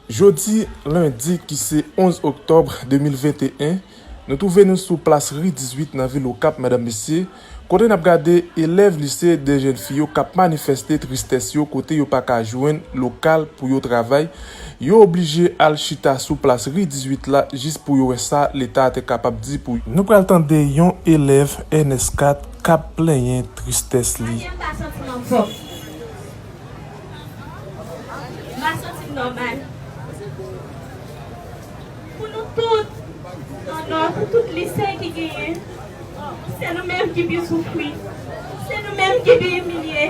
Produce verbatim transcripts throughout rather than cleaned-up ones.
Jodi lendi ki se onz oktòb de mil venteyen, nou twouve nou sou plas ri dizuit nan vil Okap, medam mesye, kote n ap gade elèv lise de jèn fi yo k ap manifeste tristès yo kote yo pa ka jwenn lokal pou yo travay. Yo oblije al chita sou plas ri dizuit la jis pou yo wè sa Leta te kapab di pou yo. Nou pral tande yon elèv N S kat k ap plenyen tristès li. M pa santi m anfòm. M pa santi m nòmal. Pou nou tout, nan Nò, pou tout lise ki genyen, se nou menm ki pi soufri. Se nou menm ki pi imilye.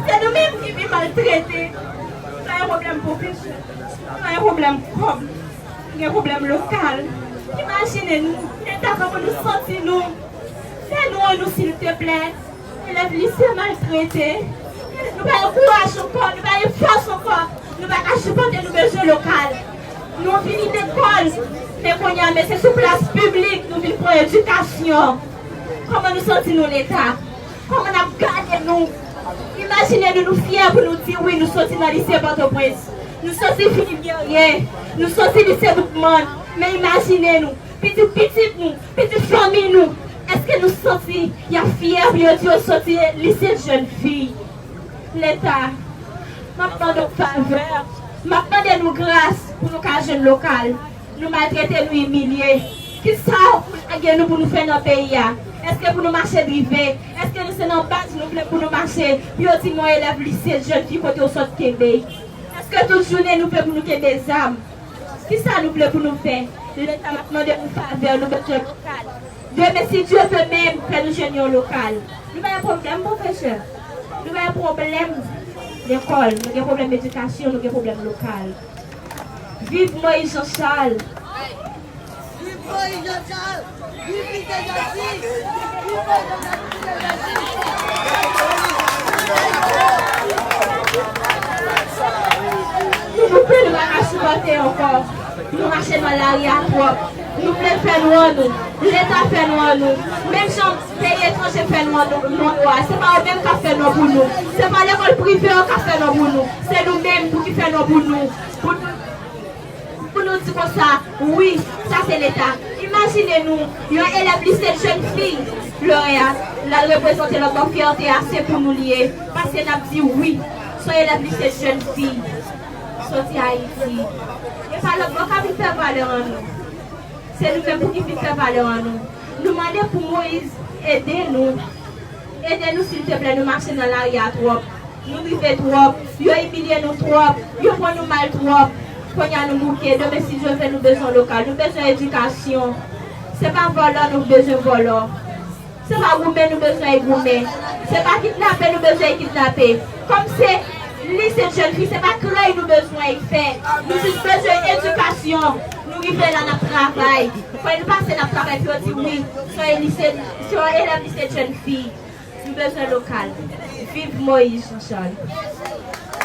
Se nou menm ki pi maltrete. Nou pa gen pwoblèm pwofesè. Nou pa gen pwoblèm kòb. Nou gen pwoblèm lokal. Imajine nou, Leta, kòman nou santi nou. Fè nou an nou, silteplè. Elèv lise maltrete. Nou pa gen kouraj ankò, nou pa gen fòs ankò. Nou pa ka sipòte, nou bezwen lokal. Nou fini lekòl, men kounye a, men se sou plas piblik nou vin pran edikasyon. Kòman nou santi nou, Leta? Kòman n ap gade nou? Imajine nou, nou fyè pou nou di wi, nou soti nan lise Pòtoprens. Nou soti Philippe Guerrier. Nou soti lise Boukman. Men imajine nou, pitit pitit nou, pitit fanmi nou, èske nou santi y ap fyè pou yo di yo soti lise jèn fi? Leta, m ap mande w favè, m ap mande nou gras pou nou ka jwenn lokal. Nou maltrete, nou imilye. Kisa w lage nou pou nou fè nan peyi a? Èske pou nou mache drive? Èske nou se nan baz nou vle pou nou mache? Pou yo di m yon elèv lise jèn fi kote w sot kenbe? Èske tout jounen nou vle pou nou kenbe zam? Kisa nou vle pou nou fè? Leta, m ap mande nou favè, nou bezwen lokal. Demen, si Dye vle menm, fè nou jwenn yon lokal. Nou pa gen pwoblèm pwofesè. Nou pa gen pwoblèm lekòl. Nou gen pwoblèm edikasyon, nou gen pwoblèm lokal. Viv Moïse Jean Charles! Viv Moïse Jean Charles! Viv Lise Jèn Fi! Viv Moïse Jean Charles! Viv Lise Jèn Fi! Nou koupe, nou pa ka sipòte ankò. Nou mache nan lari a twòp. Nou vle fè nou an nou. Leta fè nou an nou. Menm jan peyi etranje fè nou an nou, nou an nou a. Se pa yo menm k ap fè nou an pou nou. Se pa lekòl prive yo k ap fè nou an pou nou. Se nou menm pou ki fè nou an pou nou. Pou nou, pou nou di konsa, wi, sa se Leta. Imajine nou, yon elèv lise jèn fi, Lorraine, l al reprezante lòt bò, fyète a se pou nou li ye. Paske n ap di wi, se yon elèv lise jèn fi. Soti Ayiti. E pa lòt bò k ap vin fè valè an nou. Se nou menm pou ki vin fè valè an nou. Nou mande pou Moïse ede nou. Ede nou silteplè, nou mache nan lari a twòp. Nou rive twòp. Yo imilye nou twòp. Yo pran nou mal twòp. Kounye a nou bouke. Demen si Dye vle nou bezwen lokal. Nou bezwen edikasyon. Se pa vòlò nou bezwen vòlò. Se pa goumen nou bezwen goumen. Se pa kidnape nou bezwen kidnape. Kòm se lise jèn fi, se pa krèy nou bezwen fè. Nou jis bezwen edikasyon. Nou rive la, n ap travay. Fò nou pase, n ap travay pou yo di wi, se yon lise, se yon elèv lise jèn fi. Nou bezwen lokal. Viv Moïse Jean Charles.